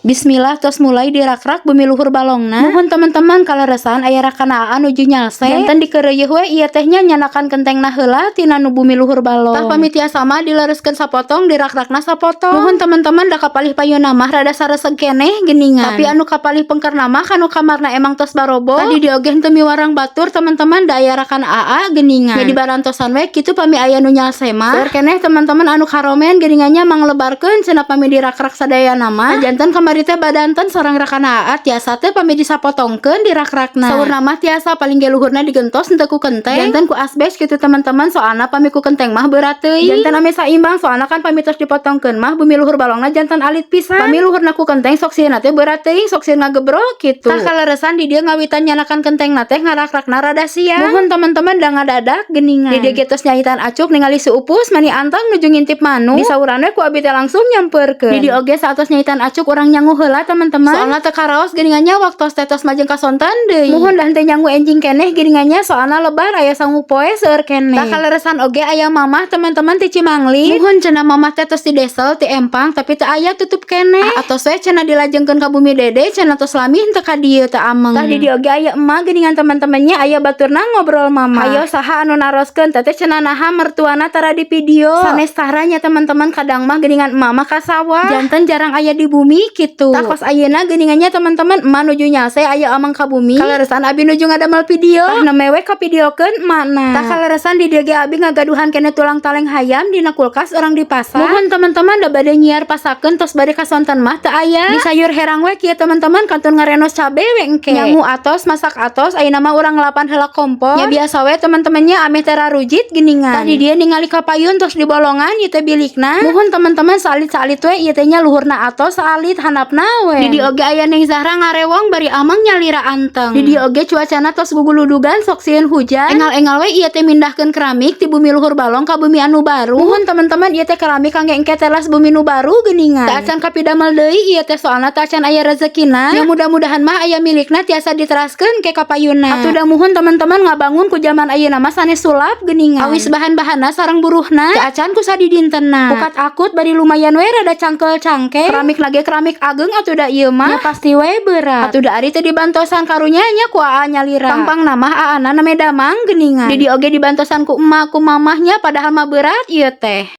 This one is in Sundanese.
Bismillah, tos mulai dirakrak bumi luhur balongna. Muhun teman-teman, kaleresan aya rakan Aa nuju nyalse. Janten dikeureuyeun we ieu teh nya, nyandakan kentengna heula tina nu bumi luhur balong. Tah, pami tiasa mah dilereskeun sapotong, dirakrakna sapotong. Muhun teman-teman, da kapalih payuna mah rada sareseg keneh geuningan. Tapi anu kapalih pengkerna mah kanu kamarna emang tos barobo. Tadi di oge henteu miwarang batur, teman-teman, da aya rakan Aa geuningan. Jadi barantosan we kitu pami aya nu nyalse mah. Seueur keneh teman-teman anu karomen geuningan nya, manglebarkeun cenah pami dirakrak sadayana mah. Janten kamari teh badanten sareng rakan Aa, tiasa teh pami disapotongkeun dirakrakna. Saurna mah tiasa, paling ge luhurna digentos henteu ku kenteng. Janten ku asbes kitu, teman-teman, soalna pami ku kenteng mah berat teuing. Janten ame saimbang, soalna kan pami tos dipotongkeun mah bumi luhur balongna janten alit pisan. Pami luhurna ku kenteng sok sieun teh berat teuing, sok sieun ngagebrok kitu. Tah, kaleresan di dieu ngawitan nyandakan kentengna teh ngarakrakna rada siang. Muhun teman-teman, da ngadadak geuningan. Di dieu ge tos nyaitan acuk, ningali si Upus mani anteng nuju ngintip manuk. Disauran we ku abi teh langsung nyamperkeun. Di dieu oge saatos nyaitan acuk, urang nyangu heula, teman-teman. Soalna teu karaos geuningan nya, waktos teh tos majeng ka sonten deui. Muhun, dah teu nyangu enjing keneh geuningan nya, soalna lebar aya sangu poe seueur keneh. Tah, kaleresan oge aya mamah, teman-teman, ti Cimangli. Muhun, cenah mamah teh tos di desel ti empang, tapi teu aya tutup keneh. Ah, atos we cenah dilajengkeun ka bumi dede cenah, tos lami henteu ka dieu teh ameng. Tah, di dieu oge aya emak geuningan, teman-temannya, aya baturna ngobrol mama. Hayo saha anu naroskeun, "Teteh," cenah, "naha mertuana tara di video?" Sanes tara nya, teman-teman, kadang mah geuningan emak mah ka sawah. Janten jarang aya di bumi kitu. Tah, kos ayeuna geuningan nya, teman-teman, emak nuju nyalse aya ameng ka bumi. Kaleresan abi nuju ngadamel video. Tah, nembe we kavideokeun emakna. Tah, kaleresan di dieu ge abi ngagaduhan keneh tulang taleng hayam dina kulkas urang di pasar. Muhun teman-teman, da bade nyiar pasakeun tos bade kasonten mah teu aya. Di sayur herang we kieu, teman-teman, kantun ngarenos cabe we engke. Nyangu atos, masak atos, ayeuna mah urang ngelapan heula kompor. Nya biasa we, teman-temannya, ameh tera rujit geuningan. Tah, di dieu ningali kapayun tos dibolongan ieu teh bilikna. Muhun teman-teman, saalit-saalit we ieu teh nya, luhurna atos saalit, handapna we. Di dieu oge aya Neng Zahra ngarewong bari amang nyalira anteng. Di dieu oge cuacana tos guguludugan, sok sieun hujan. Engal-engal we ieu teh mindahkeun keramik ti bumi luhur balong ka bumi anu baru. Muhun teman-teman, ieu teh keramik kangge engke teras bumi nu baru geuningan. Teu acan kapidamel deui ieu teh, soalna teu acan aya rezekina. Ya mudah-mudahan mah aya milikna, tiasa diteraskeun ke kapayuna. Atuh da muhun teman-teman, ngabangun ku zaman ayeuna mah sanes sulap geuningan. Awis bahan-bahanna sareng buruhna teu acan ku sadidintenna. Pukat akut bari lumayan we rada cangkel-cangke. Keramik lagi keramik ageng atuh da ieu mah. Ya pasti we berat. Atuh da ari teh dibantosan karunya nya ku aa nyalira. Pangpang mah aana name damang geuningan. Di dieu oge dibantosan ku emak ku mamahnya, padahal mah berat ieu teh.